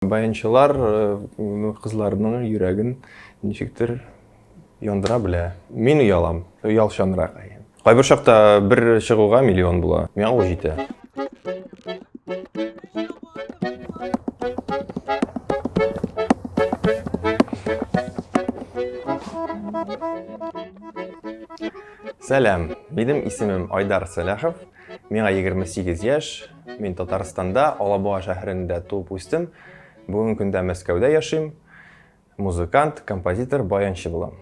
Баянчылар кызларның йөрәген ничектер яндыра белә. Мин оялам, оялчанрак. Кайбер чакта бер чыгуга миллион була. Миңа ул җитә. Сәлам, минем исемем Айдар Сәлахов. Миңа 28 яшь. Мин Татарстанда, Алабуга шәһәрендә туып үстем. Бүгенге көндә Мәскәүдә яшим. Музыкант, композитор, баянчы булам.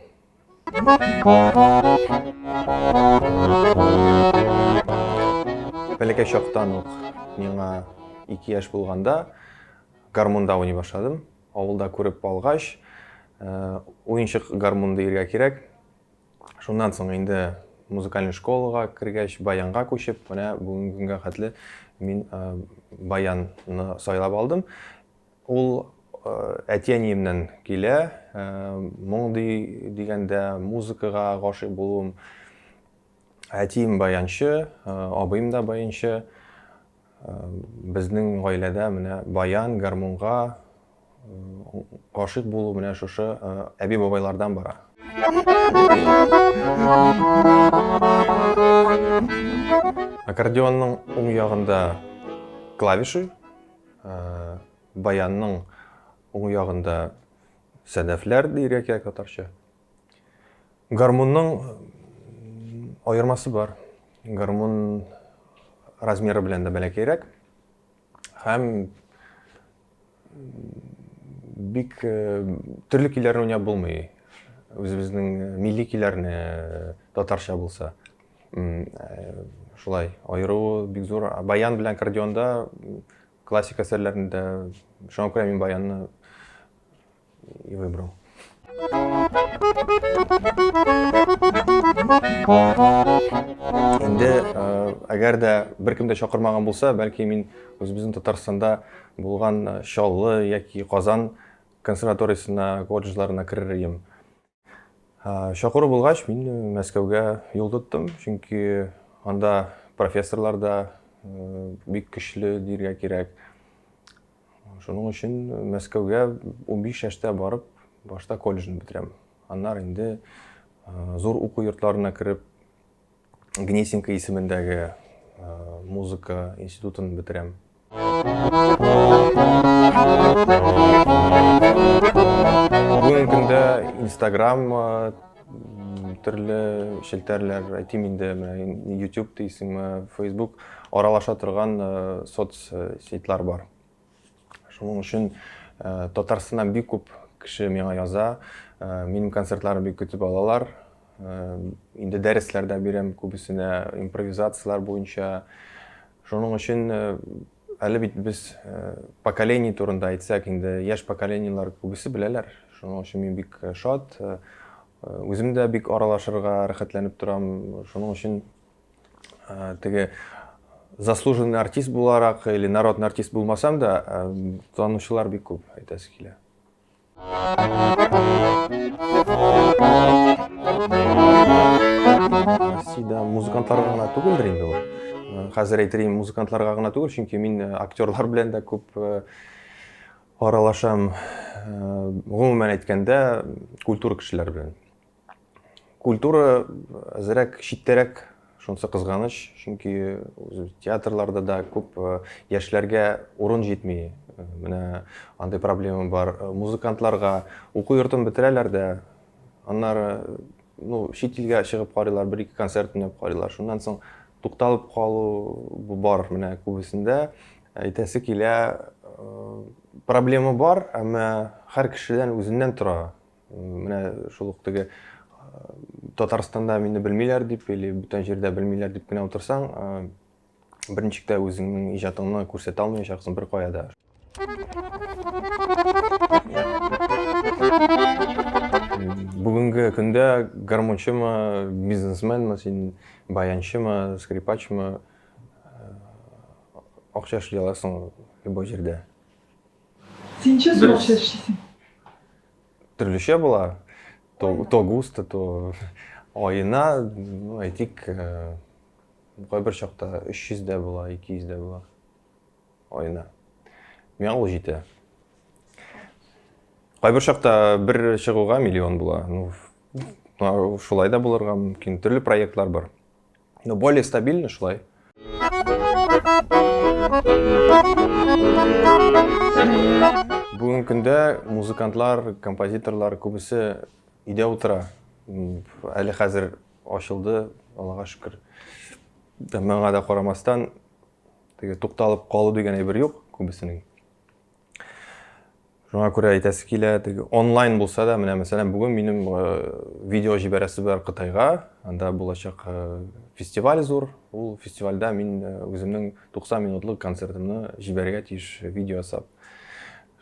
Бәләкәй чактан ук миңа 2 яшь булганда гармунда уйный башладым. Авылда күреп алгач, уенчык гармун диергә кирәк. Шуннан соң инде музыкальный школага кергәч, баянга күчеп, менә бүгенге көнгә хәтле мин баянны сайлап алдым. Ул әти-әниемнән килә, моң дигәндә музыкага гашыйк булуым. Әтием баянчы, абыем да баянчы. Безнең гаиләдә менә баян, гармунга гашыйк булу менә шушы әби-бабайлардан бара. Аккордеонның уң ягында клавиши, баянның уң ягында сәдәфләр диергә кирәк татарча. Гармунның аермасы бар. Гармун размеры белән дә бәләкәйрәк. Һәм бик төрле көйләрне уйнап булмый. Үзебезнең милли көйләрне татарча булса. Шулай, аеруы бик зур. Баян белән аккордеонда классик әсәрләрендә, шуңа күрә мин баянны и выбрал. Инде әгәр дә беркем дә чакырмаган булса, бәлки мин үзебезнең Татарстанда булган Чаллы яки Казан консерваториясенә, колледжларына керер идем. Чакыру булгач, мин Мәскәүгә юл тоттым, чөнки анда профессорлар да бик көчле диергә кирәк. Шуның өчен Мәскәүгә 15 яшьтә барып, башта колледжны бетерәм. Аннары инде зур уку йортларына кереп, Гнесинка исемендәге музыка институтын бетерәм. Бүгенге көндә Инстаграм төрле челтәрләр, әйтим инде, YouTube дисеңме, Facebook аралаша торган соцсетьлар бар. Шуның өчен Татарстаннан бик күп кеше миңа яза. Минем концертларны бик көтеп алалар. Инде дәресләр дә бирәм күбесенә, импровизацияләр буенча. Шуның өчен әле бит без поколение турында әйтсәк, инде яшь поколениеләр күбесе беләләр. Шуның өчен мин бик шат. Үзем дә бик аралашырга рәхәтләнеп торам. Шуның өчен теге заслуженный артист буларак или народный артист булмасам да, танучылар бик күп, әйтәсе килә. Россиядә музыкантларга гына түгелдер инде ул. Хәзер әйтер идем, музыкантларга гына түгел, чөнки мин актерлар белән дә күп аралашам. Гомумән әйткәндә, культура кешеләре белән. Культура әзрәк читтәрәк, шунысы кызганыч, чөнки театрларда да күп яшьләргә урын җитми. Менә андый проблема бар. Музыкантларга уку йортын бетерәләр дә, аннары ну, чит илгә чыгып карыйлар, бер-ике концерт уйнап карыйлар. Шуннан соң тукталып калу бар менә күбесендә. Әйтәсе килә, проблема бар, әмма һәр кешедән үзеннән тора. Менә шул ук теге Татарстанда мине белмиләр дип или бүтән җирдә белмиләр дип кенә утырсаң, берничек тә үзеңнең иҗатыңны күрсәтә алмаячаксың бер кая да. Бүгенге көндә гармунчымы, бизнесменмы син, баянчымы, скрипачмы, акча эшли аласың любой җирдә. Син ничә сум акча эшлисең? Төрлечә була. То, то густо, то аена, ну, әйтик, э, кайбер чакта 300 дә була, 200 дә була аена. Миңа ул җитә. Кайбер чакта бер чыгуга миллион була. Ну, шулай да булырга мөмкин. Төрле проектлар бар. Но более стабильно шулай. Бүгенге көндә музыкантлар, композиторлар күбесе өйдә утыра. Әле хәзер ачылды, Аллага шөкер. Моңа да карамастан, теге тукталып калу дигән әйбер юк күбесенең. Шуңа күрә әйтәсе килә, теге онлайн булса да, менә мәсәлән, бүген минем э, видео җибәрәсе бар Кытайга, анда булачак э, фестиваль зур. Ул фестивальдә мин э, үземнең 90 минутлык концертымны җибәрергә тиеш видео ясап.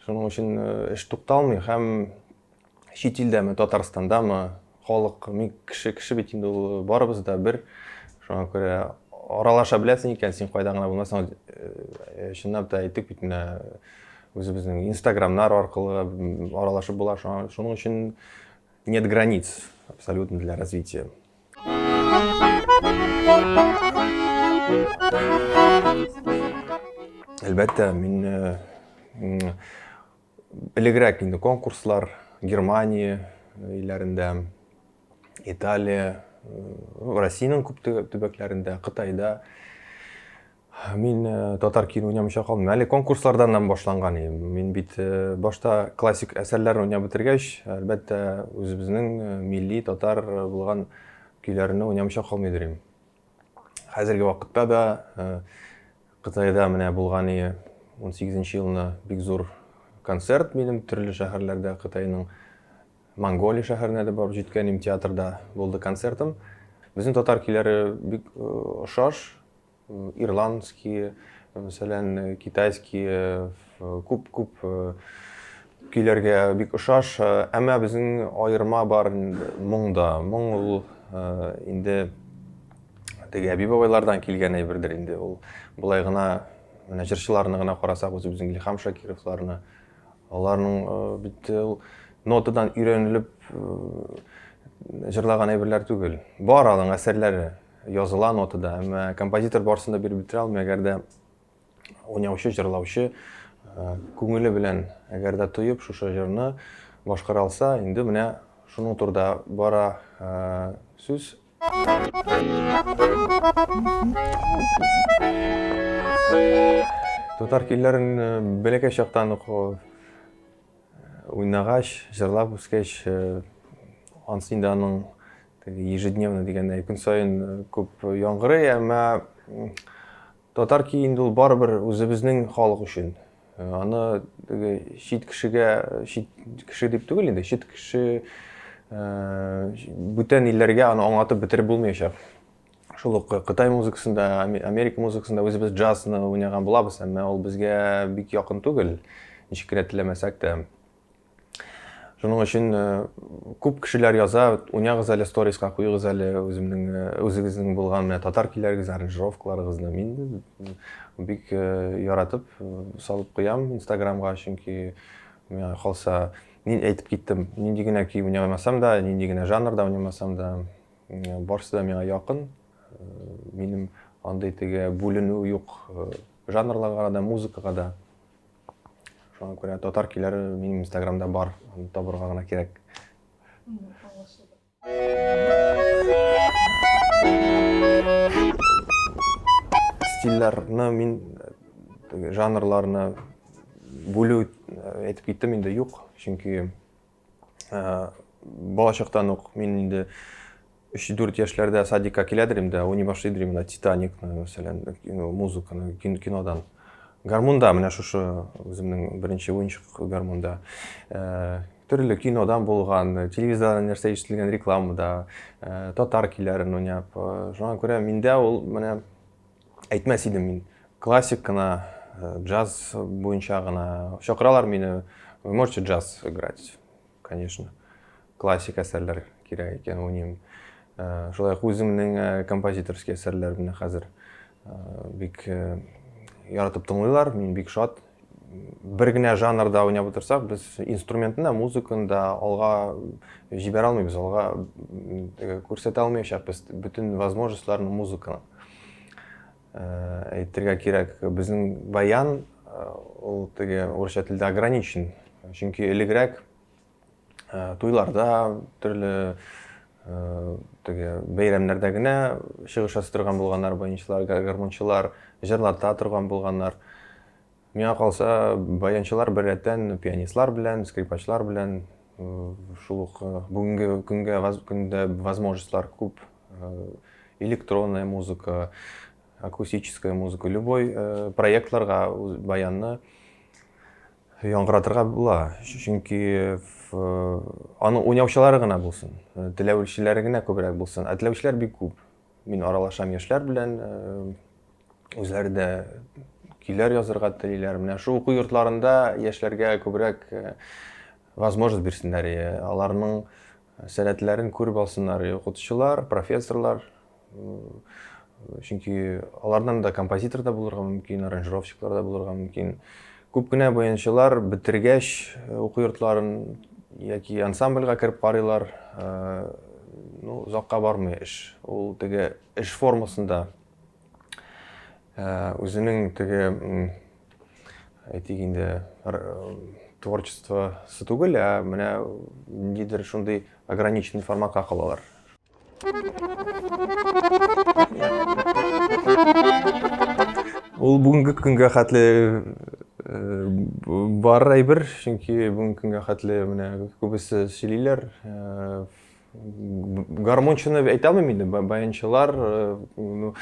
Шуның өчен эш тукталмый һәм чит илдәме, Татарстандамы, халык, мин кеше, кеше бит инде ул барыбыз да бер. Шуңа күрә аралаша беләсең икән, син кайда гына булмасаң, э, чынлап та әйттек бит менә үзебезнең инстаграмнар аркылы аралашып була. Шуның өчен нет границ абсолютно для развития. Әлбәттә, мин э, Элегрәк инде конкурслар Германия илләрендә, Италия, Россиянең күп төбәкләрендә, Кытайда мин татар көен уйнамыйча калмыйм. Әле конкурслардан да башланган идем. Мин бит башта классик әсәрләрне уйнап бетергәч, әлбәттә, үзебезнең милли татар булган көйләрне уйнамыйча калмый идем. Хәзерге вакытта да Кытайда менә булган ие 18 елны бик зур концерт минем төрле шәһәрләрдә Кытайның Монголия шәһәренә дә барып җиткән идем, театрда булды концертым. Безнең татар көйләре бик ошаш, ирландский, мәсәлән, китайский, күп-күп көйләргә бик ошаш, әмма безнең аерма бар моңда. Моң ул инде теге әби-бабайлардан килгән әйбердер инде ул. Болай гына менә җырчыларны гына карасак, үзебезнең Илһам Шакировларны, аларның бит ул нотадан өйрәнелеп җырлаган әйберләр түгел. Бар аның әсәрләре языла нотада, әмма композитор барысын да биреп бетерә алмый, әгәр дә уйнаучы, җырлаучы күңеле белән әгәр дә тоеп шушы җырны башкара алса, инде менә шуның турыда бара сүз. Татар көйләрен бәләкәй чактан ук уйнагач, җырлап үскәч, ансы инде аның теге ежедневно дигәндәй көн саен күп яңгырый, әмма татар көе инде ул барыбер үзебезнең халык өчен. Аны теге чит кешегә, чит кеше дип түгел инде, чит кеше бүтән илләргә аны аңлатып бетереп булмаячак. Шул ук Кытай музыкасында, Америка музыкасында үзебез джазны уйнаган булабыз, әмма ул безгә бик якын түгел, ничек кенә теләмәсәк тә. Шуның өчен э, күп кешеләр яза, уйнагыз әле сториска куегыз әле үземнең э, үзегезнең булган менә татар көйләрегез, аранжировкаларыгызны. Мин бик э, яратып салып куям Инстаграмга, чөнки миңа калса, мин әйтеп киттем, нинди генә көй уйнамасам да, нинди генә жанрда уйнамасам да, барысы да миңа якын. Минем андый теге бүленү юк жанрларга да, музыкага да. Шуңа күрә татар көйләре минем инстаграмда бар, аны табырга гына кирәк. Стильләрне мин жанрларны бүлү әйтеп киттем инде юк, чөнки балачактан ук мин инде 3-4 яшьләрдә садикка киләдер инде, уйный башлыйдыр именно Титаникны, мәсәлән, музыканы кинодан. Гармунда менә шушы үземнең беренче уенчык гармунда. Төрле кинодан булган, телевизордан нәрсә ишетелгән рекламада, татар көйләрен уйнап. Шуңа күрә миндә ул менә әйтмәс идем мин. Классик кына, джаз буенча гына чакыралар мине. Вы можете джаз играть? Конечно. Классик әсәрләр кирәк икән, уйныйм. Шулай ук үземнең композиторский әсәрләремне хәзер бик яратып тыңлыйлар, мин бик шат. Бер генә жанрда уйнап утырсак, без инструментны да, музыканы да алга җибәрә алмыйбыз, алга күрсәтә алмыячакбыз бөтен возможностьларны музыканың. Әйтергә кирәк, безнең баян ул теге урысча телдә ограничен. Чөнки элегрәк Туйларда, төрле теге бәйрәмнәрдә генә чыгыш ясый торган булганнар баянчылар, гармунчылар, җырлата торган булганнар. Миңа калса, баянчылар беррәттән пианистлар белән, скрипачлар белән шул ук бүгенге көнгә көндә возможностьлар күп. Электронная музыка, акустическая музыка, любой проектларга баянны яңгыратырга була. Чөнки аны уйнаучылары гына булсын, теләүчеләре генә күбрәк булсын. Ә теләүчеләр бик күп. Мин аралашам яшьләр белән, үзләре дә көйләр язырга телиләр. Менә шул уку йортларында яшьләргә күбрәк возможность бирсеннәр. Аларның сәләтләрен күреп алсыннар укытучылар, профессорлар. Чөнки алардан да композитор да булырга мөмкин, аранжировщиклар да булырга мөмкин. Күп кенә баянчылар бетергәч уку йортларын яки ансамбльгә кереп карыйлар. Ну, озакка бармый эш. Ул теге эш формасында үзенең теге әйтик инде творчествосы түгел, ә менә ниндидер шундый ограниченный форматка калалар. Ул бүгенге көнгә хәтле бар әйбер, чөнки бүгенге көнгә хәтле менә күбесе сөйлиләр. Гармунчыны әйтә алмыйм инде, баянчылар ну,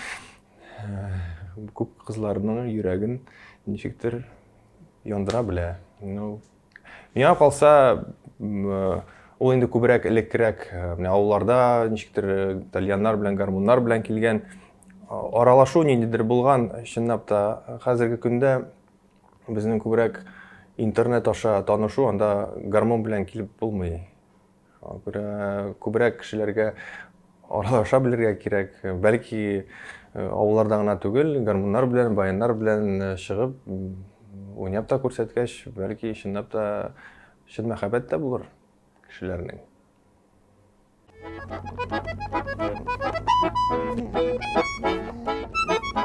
күп кызларның йөрәген ничектер яндыра белә. Ну, миңа калса, ул инде күбрәк элеккерәк, менә авылларда ничектер тальяннар белән, гармуннар белән килгән аралашу ниндидер булган, чынлап та хәзерге көндә безнең күбрәк интернет аша танышу, анда гармун белән килеп булмый. Шуңа күрә күбрәк кешеләргә аралаша белергә кирәк. Бәлки авылларда гына түгел, гармуннар белән, баяннар белән чыгып, уйнап та күрсәткәч, бәлки чынлап та чын мәхәббәт тә булыр кешеләрнең.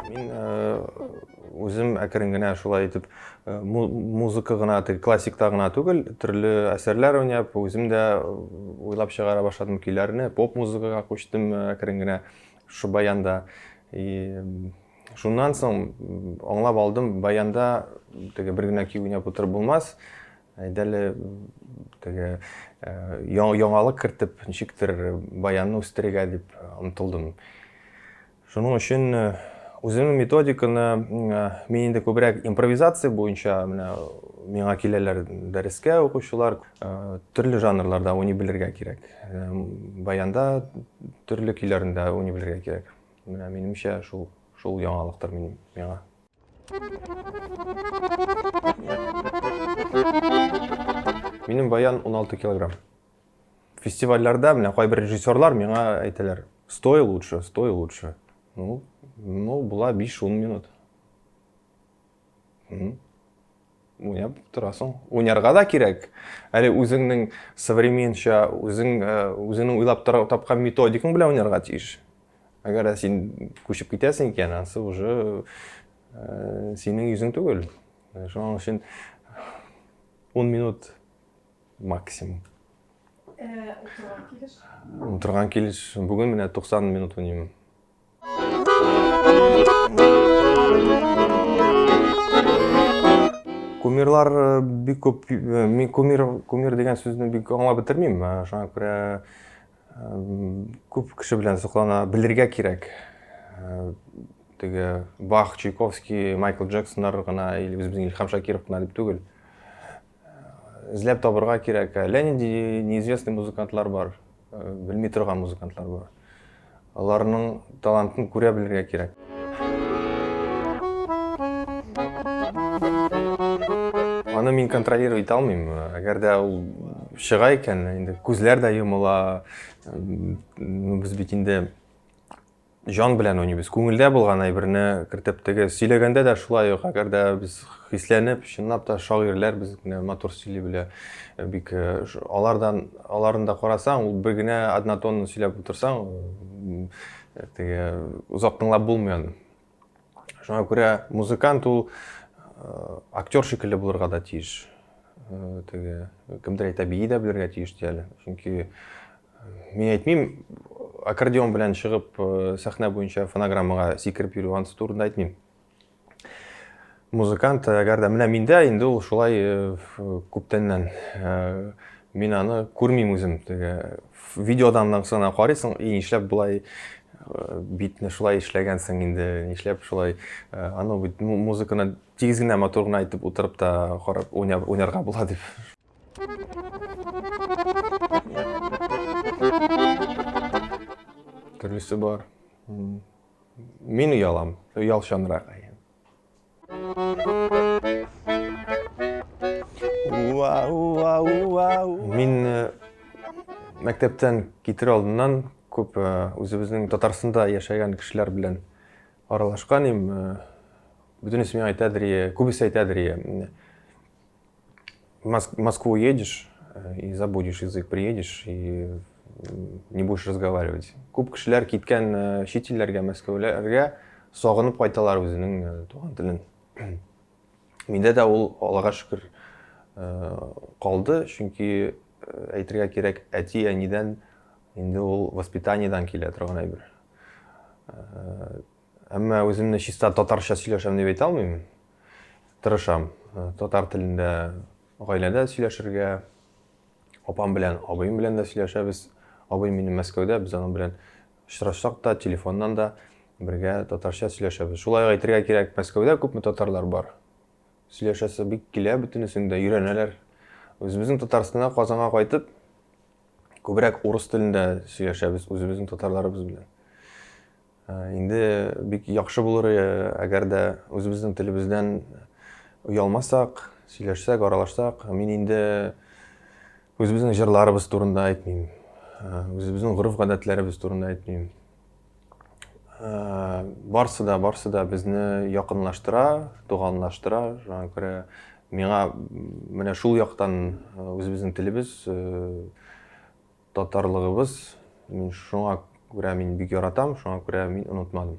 Мин үзем әкрен генә шулай итеп музыка гына, теге классикта гына түгел, төрле әсәрләр уйнап, үзем дә уйлап чыгара башладым көйләрне, поп музыкага күчтем әкрен генә шушы баянда. И шуннан соң аңлап алдым, баянда теге бер генә көй уйнап утырып булмас. Әйдә әле теге яңалык кертеп, ничектер баянны үстерергә дип омтылдым. Шуның өчен үземнең методиканы мин инде күбрәк импровизация буенча менә миңа киләләр дәрескә укучылар, төрле жанрларда уйный белергә кирәк. Баянда төрле көйләрендә уйный белергә кирәк. Менә минемчә шул шул яңалыктыр минем миңа. Минем баян 16 килограмм. Фестивальләрдә менә кайбер режиссерлар миңа әйтәләр, стой лучше, стой лучше. Ну, ну була 5-10 минут. Уйнап торасың. Уйнарга да кирәк. Әле үзеңнең современча, үзең э, үзеңнең уйлап тапкан методикаң белән уйнарга тиеш. Әгәр дә син күчеп китәсең икән, ансы уже э, синең йөзең түгел. Шуның өчен 10 минут максимум. Э, утырган килеш? Утырган килеш. Бүген менә 90 минут уйныйм. Кумирлар э, бик күп, э, мин кумир, кумир дигән сүзне бик аңлап бетермим, э, шуңа күрә күп кеше белән соклана белергә кирәк. Теге Бах, Чайковский, Майкл Джексоннар гына или үзебезнең Илһам Шакиров кына дип түгел. Эзләп табырга кирәк. Әллә нинди неизвестный музыкантлар бар, белми торган музыкантлар бар. Аларның талантын күрә белергә кирәк. Аны мин контролировать итә алмыйм. Әгәр дә ул чыга икән, инде күзләр дә йомыла. Без бит инде җан белән уйныйбыз. Күңелдә булган әйберне кертеп теге сөйләгәндә дә шулай ук, әгәр дә без хисләнеп, чынлап та шагыйрьләр без менә матур сөйли белә. Бик э, алардан аларын да карасаң, ул бер генә однотонно сөйләп утырсаң, теге озак тыңлап булмый аны. Шуңа күрә музыкант ул э, актер шикелле булырга да тиеш. Теге кемдер әйтә, бии дә белергә тиеш ди әле. Чөнки мин әйтмим, аккордеон белән чыгып сәхнә буенча фонограммага сикереп йөрү анысы турында әйтмим. Музыкант, әгәр дә менә миндә инде ул шулай күптәннән мин аны күрмим үзем. Теге видеодан гына карыйсың, и нишләп болай битне шулай эшләгәнсең инде, нишләп шулай аны бит музыканы тигез генә матур гына итеп утырып та карап уйнарга була дип. Төрлесе бар. Мин оялам, оялчанрак. Мин э, мәктәптән китер алдыннан күп э, үзебезнең Татарстанда яшәгән кешеләр белән аралашкан идем. Э, бөтенесе миңа әйтәдер, күбесе әйтәдер, Москву едешь и забудешь язык, приедешь и не будешь разговаривать. Күп кешеләр киткән чит илләргә, Мәскәүләргә сагынып кайталар үзенең туган телен. Миндә дә ул, Аллага шөкер, калды, чөнки әйтергә кирәк, әти-әнидән инде ул воспитаниедан килә торган әйбер. Әмма үземне чиста татарча сөйләшәм дип әйтә алмыйм. Тырышам. Татар телендә гаиләдә сөйләшергә, апам белән, абыем белән дә сөйләшәбез. Абыем минем Мәскәүдә, без аның белән очрашсак та, телефоннан да бергә татарча сөйләшәбез. Шулай ук әйтергә кирәк, Мәскәүдә күпме татарлар бар. Сөйләшәсе бик килә, бөтенесен дә өйрәнәләр. Үзебезнең Татарстанга, Казанга кайтып, күбрәк урыс телендә сөйләшәбез үзебезнең татарларыбыз белән. Инде бик яхшы булыр, әгәр дә үзебезнең телебездән оялмасак, сөйләшсәк, аралашсак. Мин инде үзебезнең җырларыбыз турында әйтмим, үзебезнең гореф-гадәтләребез турында әйтмим. Барсы да, барсы да безне якынлаштыра, туганлаштыра. Шуңа күрә миңа менә шул яктан үзебезнең телебез Татарлыгыбыз, мин шуңа күрә мин бик яратам, шуңа күрә мин онытмадым.